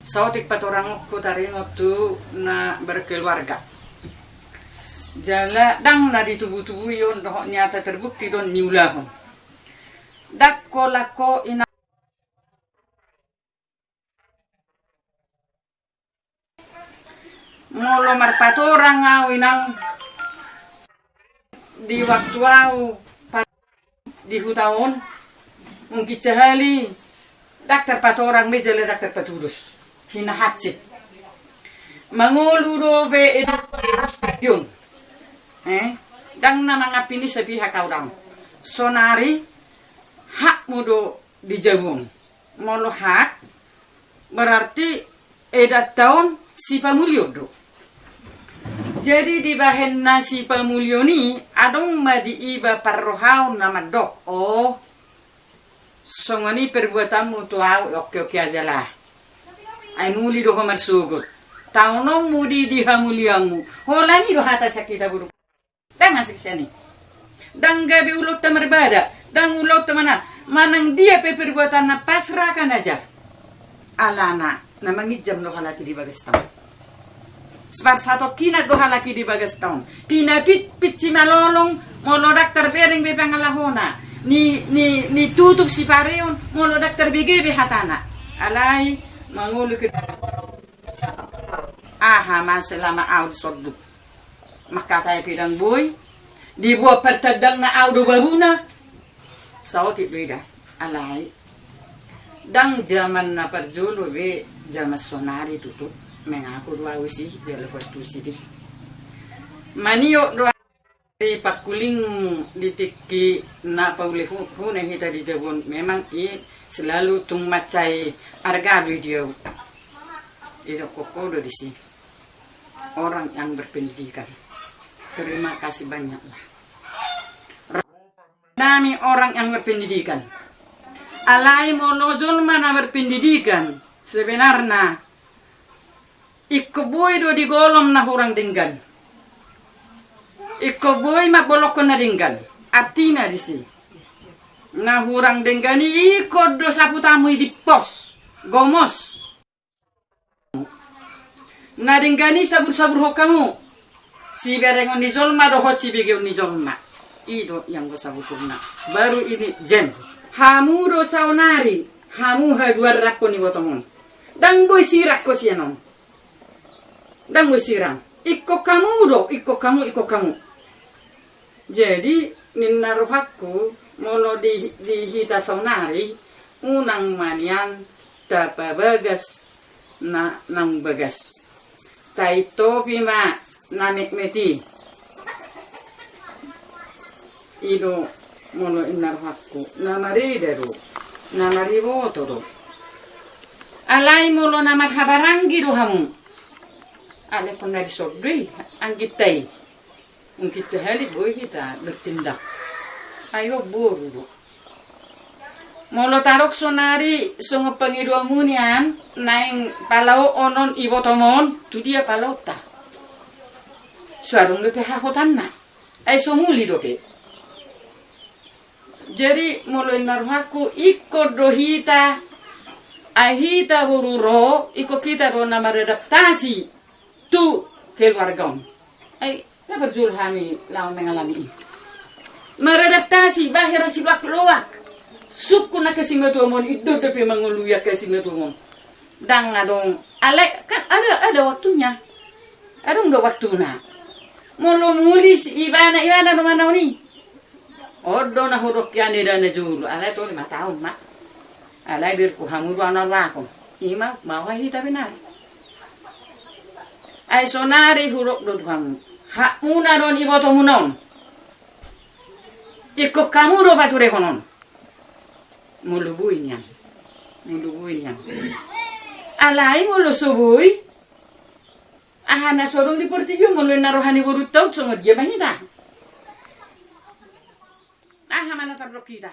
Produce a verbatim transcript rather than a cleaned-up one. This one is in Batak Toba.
Saotik patorangonku taringot tu na berkeluarga. Jala ndang na ditubu-tubui on dohot nyata terbukti do on niulahon. Ndang holan ho inang. Molo marpatorang au inang, di waktu au pa-, di huta on, mungkin sahali ndang tarpatorang be jala ndang tarpatudos. Hinahansit. Mangolu do be edang di on. Eh, ndang na mangampini sapihak au ndang. Sonari hakmu do di jabu on. Molo hak, berarti edanta on sipamulion do. Jadi dibahen na sipamulion i, adong ma di iba parrohaon na mandok, oh, songon i perbuatanmu tu au, oke-oke aja lah. Ai muli do ho marsogot. Taononmu di, di hamulianmu. Holan i do hata sian hita boru. Ndang asing sian i. Ndang gabe ulaonta marbada, ndang ulaonta mana, manang dia pe perbuatanna pasrahkan aja. Alana, na manginjam do halak i di bagasta on. Parsatongkinan do halak i di bagasta on. Pinapitpit simalolong, molo ndang tarbereng be pangalahona. Ni, ni, nitutup sipareon, molo ndang tarbege be hatana. Alai, mangolu ke. Aha ma selama au di sorduk. Mangkatai pe ndang boi, diboan partandangna au do babuna. Saotik do i da, alai. Ndang jaman na parjolo be, jaman sonari tutu. Mengaku do au disi, jala huantusi di. Maniop do au di pangkulingmu di tingki na paulehuna hita di jabu on, memang i selalu tung mansai arga do i di au. Idokkon ho do disi. Orang yang berpendidikan. Terima kasih banyaklah. Nami orang yang berpendidikan. Alai molo jolma na berpendidikan, sebenarna ingkon boi do digolom na hurang denggan. Ingkon boi mambolongkon na denggan. Artina disi. Na hurang denggan i ingkon do saputanmu i dipos. Gomos. Na denggan i sabur-saburhon hamu. Siberengon ni jolma dohot sibegeon ni jolma. I do i anggo sabutulna. Baru ini jen. Hamu do saonari. Hamu haduan rap ho ni botom on. Ndang boi sirang ho sian on. Ndang boi sirang. Ingkon hamu do, ingkon hamu, ingkon hamu. Jadi, ninna rohangku, molo di, di hita saonari, unang ma nian tapabagas na naung bagas. Taintopi ma na metmet i. I do molo ninna rohangku, na marida do, na mariboto do. Alai molo na marhabaranggi do hamu. Alai ingkon na di sorduk i, angginta i. Mungkin sahali boi hita bertindak. Ai boru do. Molo tadok sonari songon pangidoanmu nian, naeng palaoon on ibotom on, tu dia palaonta? So adong dope hahotanna. Ai so muli dope. Jadi molo ninna rohangku, ingkon do hita, ai hita boru ro, ingkon hita do na maradaptasi tu keluarga on. Ai na parjolo hami laho mengalami i. Maradaptasi, bahen ra siloak-loak. Sungkun angka simatuam on, indo dope mangolui angka simatuam on. Ndang adong, alai kan ada, ada waktunya. Adong do waktuna. Molo muli si ibana, ibana do manaon i. On do na hudok i, ane da na jolo, alai tolu lima taon ma. Alai birku hamu do ana lakon. Ima, mawa hita benar. Ai sonari hudok do tu hamu. Hakmuna do on ibotomuna on. Ingkon hamu do paturehon on. Molo boi nian. Molo boi nian. Alai molo so boi. Aha na so adong di portibi on, molo ninna roha ni borunta on songon dia ma hita? Aha ma na tardok hita?